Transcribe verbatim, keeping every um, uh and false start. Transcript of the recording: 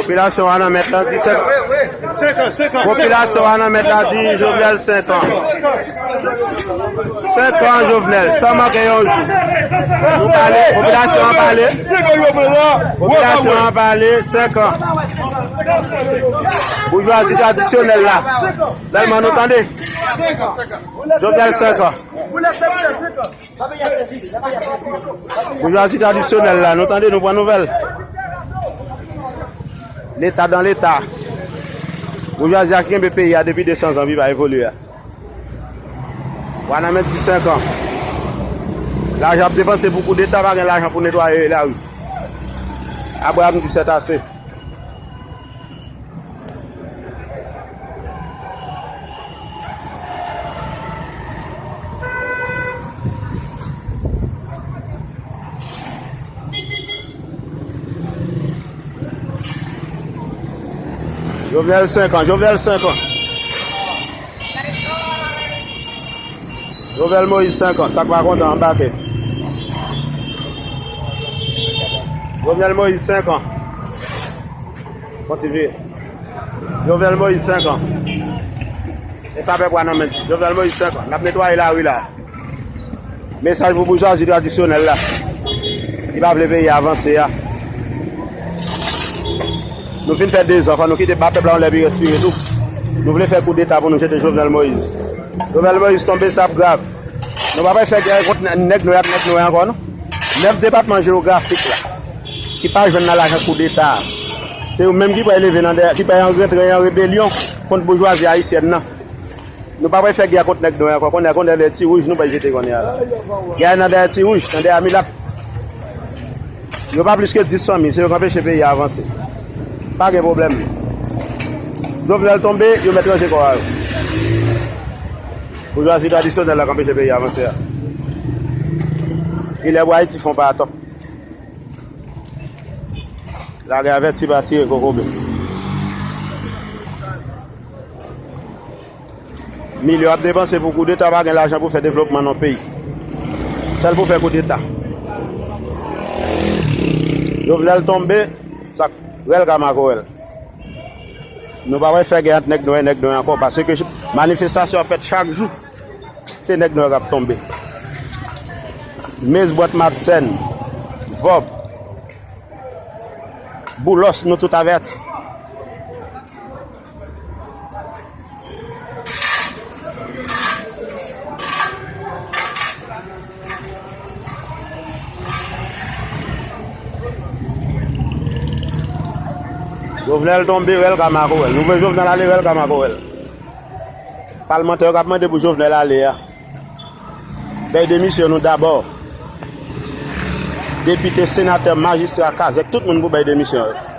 Popilasyon Wanament la di senk an. Popilasyon Wanament la di Jovenel senk an. Senk an Jovenel, sa manke yon jou. Nou pale, popilasyon an pale. Popilasyon an pale, senk an. Boujwazi tradisyonèl la. Sèlman nou tande. Jovenel senk an. Boujwazi tradisyonèl la, nou tande, nou pran nouvèl. Leta dan leta. Boujwazi a ki kenbe peyi a depi de san zan, viv a evolye a. Wanament di senk an. Lajan ap depanse pou koudeta, pa gen lajan pou netwaye lari. Abraham di sètase. Jovenel senk an, Jovenel senk an. Jovenel Moïse senk an, sa k pa kontan anbake. Jovenel Moïse senk an. Kontinye. Jovenel Moïse senk an. E sa pèp Wanament di. Jovenel Moïse senk an. N ap netwaye lari la. Mesaj pou boujwazi tradisyonèl la ki pa vle peyi a avanse a. Nou fin fè de zan, fò nou kite ba pèp la yon lè pou l respire tou. Nou vle fè koudeta pou nou jete Jovenel Moïse. Jovenel Moïse tonbe, sa ap grav. Nou pa pral fè gè kont nè-, nèg nwè ak nèg nwè ankò, non. Nèf depatman jewografik la ki pa jwenn nan lajan koudeta a, se yo menm ki pral leve nan dèyè, ki pral rantre an rebelyon kont boujwazi ayisyèn nan. Nou pa pral fè gè kont nèg nwè ankò. Konnen, konnen lè ti wouj nou pral jete konnen a la. Gè a nan dèyè ti wouj, nan dèyè milat. Yo pa plis ke dis fanmi, se yo k anpeche peyi a avanse. Pa gen pwoblèm. Jovenel tonbe, yo mèt ranje kò a yo. Boujwazi tradisyonèl la k anpeche peyi a avanse a. Li lè pou Ayiti fè yon pa atò. Lagè avèti pa tire kokobe. Milyon ap depanse pou koudeta, pa gen lajan pou fè devlopman nan peyi. Sèl pou fè koudeta. Jovenel tonbe, sa k rèl ka makorèl. Nou pa wè fè gè ant nèg nwè, nèg nwè ankò, paske manifestasyon ap fèt chak jou. Se nèg nwè k ap tonbe. Mez, Bwat Madsen, Vòb, Boulòs, nou tout avèti. Jovenel tonbe, rèl ka makorèl. Nou vle Jovenel ale, rèl ka makorèl. Palmantè yo k ap mande pou Jovenel ale a, bay demisyon nou dabò. Depite, senatè, majistra, kazèk, tout moun pou bay demisyon yo.